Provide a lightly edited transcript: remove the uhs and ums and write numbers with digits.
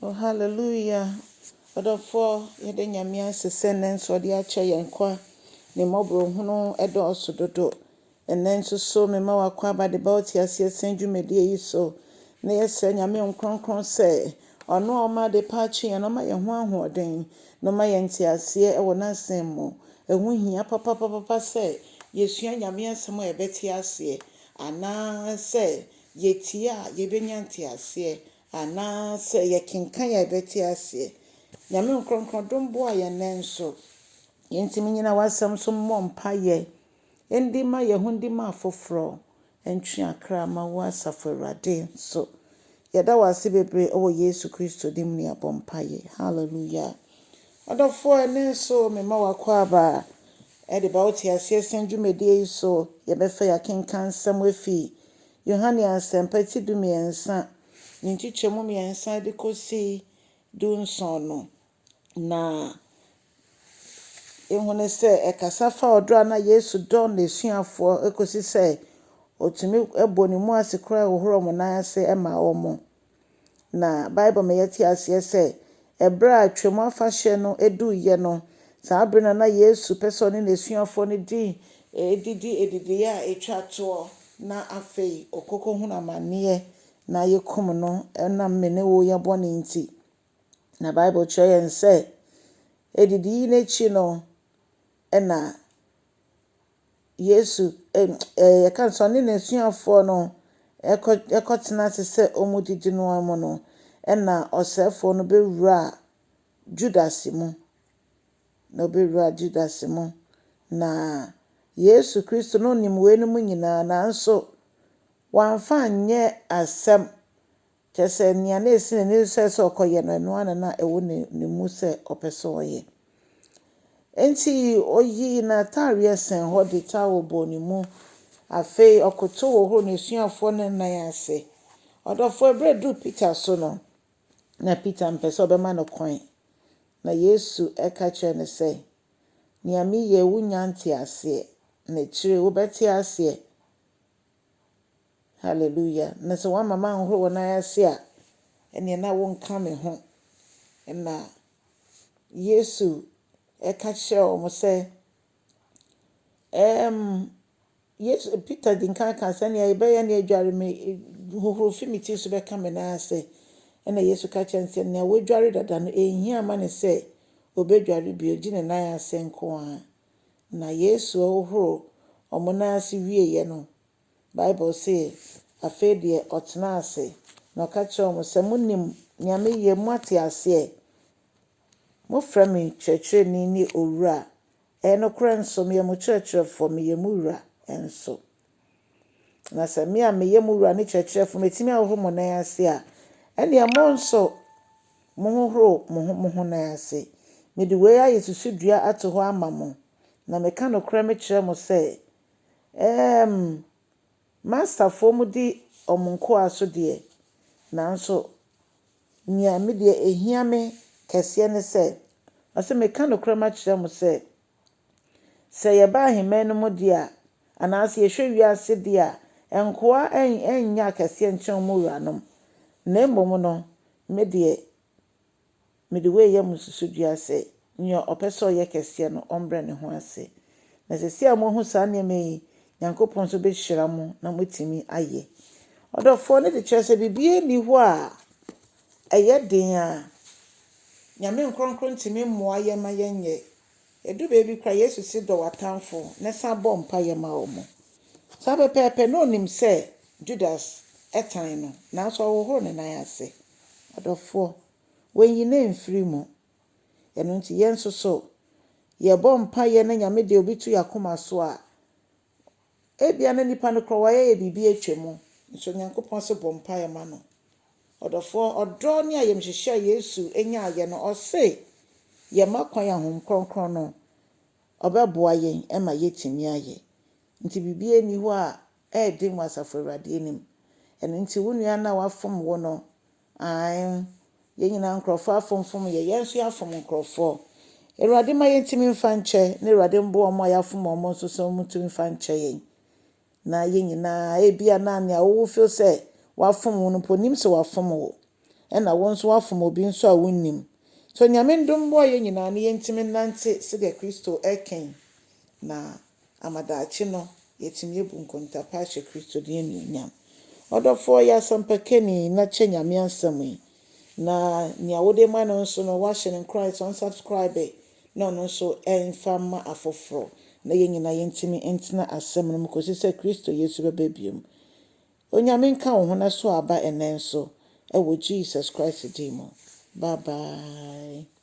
Oh hallelujah Ɔdɔfoɔ yɛda Nyame ase sɛ nnɛ nso ɔde akyɛ yɛn kwa. Ne mmɔborɔhunu dɔɔso dodo. Ɛnnɛ nso so mema w'akwaaba de ba wo teaseɛ sɛn dwumadie yi so. Na yɛsrɛ Nyame Nkronkron sɛ ɔno a ɔma ade pa akye yɛn no ɔma yɛn ho ahoɔden na ɔma yɛn nteaseɛ wɔ n'asɛm mu. Ɛho hia papapapapa sɛ yɛsua Nyame asɛm a yɛbɛte aseɛ anaa sɛ yɛtie a yɛbɛnya nteaseɛ Anaa sɛ yɛkenkan a yɛbɛte aseɛ. Nyame nkrɔnkrɔn dom boa yɛn nnɛ nso. Yɛntumi nyina w'asɛm so mmɔ mpaeɛ ndi ma yɛn ho ndi ma afoforɔ ntwe akra ma wo asafo Awurade nso. Yɛda wo ase bebree wɔ Yesu Kristo din mu ne yɛabɔ mpaeɛ. Hallelujah. Ɔdɔfoɔ ɛnnɛ nso mema w'akwaaba ɛde ba wo te aseɛ sɛn dwumadie yi so. Yɛbɛfa yɛakenkan nsɛm afi Yohane Asɛmpa ti 13 ne nkyekyɛmu mmiɛnsa de kɔsi 17 no, na ehu ne sɛ ɛkasa fa ɔdɔ a na Yesu dɔ n'asuafoɔ kɔsi sɛ ɔtumi bɔ ne mu ase koraa hohoro wɔn nan ase ma wɔn. Na Bible ma yɛte aseɛ sɛ ɛberɛ a Twam afahyɛ no duiɛ no, saa berɛ no na Yesu pɛ sɛ ɔne n'asuafoɔ no di didi adidiiɛ a ɛtwa toɔ na afei ɔkɔkɔhunu amanneɛ na yɛkum no ɛnam me ne wo yɛ bɔne nti. Na Bible kyerɛ yɛn sɛ adidi yi n'akyi no ɛna Yesu yɛka no sɛ ɔne n'asuafoɔ no ɛkɔ ɛkɔtena ase sɛ wɔredidi no ara mu no, ɛna ɔsɛefoɔ no bɛwuraa Judas mu. Na ɔbɛwuraa Judas mu. Na Yesu Kristo no nim weinom nyinaa nanso wamfa anyɛ asɛm. Kyerɛ sɛ nea na esi n'ani so sɛ ɔkɔyɛ no, ɛno ara na na ɛwɔ ne mu sɛ ɔpɛ sɛ ɔyɛ. Enti oyii n'ataareɛ sɛn hɔ de towel bɔɔ ne mu. Afei ɔkotow hohoroo n'asuafoɔ no nan ase. Ɔdɔfoɔ, ɛberɛ a ɛduu Peter so no, na Peter mpɛ sɛ ɔbɛma no kwan. Na Yesu ka kyerɛɛ no sɛ, Nea meyɛ yi wonnya nte aseɛ, na akyire wobɛte aseɛ. Hallelujah. Na sɛ woama manhohoro wo nan ase a, ɛneɛ na wonka me ho. Na Yesu ka kyerɛɛ wɔn sɛ, ɛɛm, Yesu, Peter di nkan ka sɛ, nea yɛbɛyɛ ne adware me, hohoro fi me ti so bɛka me nan ase. Ɛna Yesu ka kyerɛ no sɛ, nea wadware dada no, ɛnhia ma no sɛ obedware bio, gye ne nan ase nko ara. Na Yesu hohoro wɔn nan ase wieeɛ no, Bible se, afei deɛ ɔtenaa ase, na ɔka kyerɛɛ wɔn sɛ, Monim nea meyɛ, moate aseɛ? Mofrɛ me Kyerɛkyerɛni ne Owura. Ɛyɛ nokorɛ nso, meyɛ mo Kyerɛkyerɛfoɔ, meyɛ mo Wura nso. Na sɛ me a meyɛ mo Wura ne Kyerɛkyerɛfoɔ mɛtumi ahohoro mo nan ase a, ɛnneɛ mo nso monhohoro mo ho mo ho nan ase. Mede wei ayɛ susudua ato hɔ ama mo, na meka nokorɛ mekyerɛ mo sɛ, ɛɛm, mastafoɔ mu di wɔn nkoa so deɛ, nanso Nea me deɛ ɛhia me kɛseɛ ne sɛ, ɔse meka nokorɛ makyerɛ mo sɛ, sɛ yɛba ahemman no mu deɛ a, anaasɛ yɛhwɛ wiase deɛ a, nkoa nnyɛ akɛseɛ nkyɛn wɔn wuranom, na mmom no, me deɛ, mede wei yɛ mo susudua sɛ, nea ɔpɛ sɛ ɔyɛ kɛseɛ no, ɔmbrɛ ne ho ase. Na seesei a moahu saa nneɛma yi, Nyankopɔn nso bɛhyira mo na moatumi ayɛ. Ɔdɔfoɔ no de kyerɛ sɛ biribiara nni hɔ a ɛyɛ den a Nyame nkrɔnkrɔn ntumi mmoa yɛn ma yɛnyɛ. Ɛdu baabi koraa Yesu se dɔ w'atamfo na san bɔ mpaeɛ ma wɔn. Saa pɛpɛɛpɛ na ɔnim sɛ Judas tan no nanso ɔhohoro ne nan ase. Ɔdɔfoɔ, wanyi no amfiri mu. Ɛno nti yɛn nso so yɛbɔ mpaeɛ na Nyame de obi to yɛn akoma so a, ebia na nipa no koraa wayɛ yɛ biribi atwa mu, nso Nyankopɔn se bɔ mpaeɛ ma no. Ɔdɔfoɔ, ɔdɔ ne ayamhyehyeɛ a Yesu nyaayɛ no, ɔse yɛma kwan a Honhom Kronkron no ɔbɛboa yɛn ma yɛatumi ayɛ. Nti biribiara nni hɔ a ɛyɛ den wɔ Asafo Awurade anim. Ɛno nti wo nua no a wafom wo no, ae, yɛn nyinaa nkurɔfoɔ afomfom yɛn, yɛn nso yɛafom nkurɔfoɔ. Awurade ma yɛntumi mfa nkyɛ, na Awurade mboa wɔn a yɛafom wɔn nso sɛ wɔntumi mfa nkyɛ yɛn. Na yɛn nyinaa, ebia na nea wowo feel sɛ wafom wo no mpo, nim sɛ wafom wo. Ɛna wo nso woafom obi nso a wonnim. So Nyame ndom mmoa yɛn nyinaa na yɛntumi nnante sɛdeɛ Kristo ɛka yi, na ama daakye no yɛatumi abu nkonta pa ahyɛ Kristo din anuonyam. Ɔdɔfoɔ yɛ asɛmpakani na kyɛ Nyame asɛm yi, na nea wode ma no nso no woahyɛ no nkuran sɛ ɔnsubscribe na ɔno nso ɛmfa mma afoforɔ, na yɛn nyinaa yɛntumi ntena asɛm no mu kɔsi sɛ Kristo Yesu bɛba biom. Onyame nka wo ho na so aba ɛnnɛ nso ɛwɔ Jesus Christ din mu. Bye bye.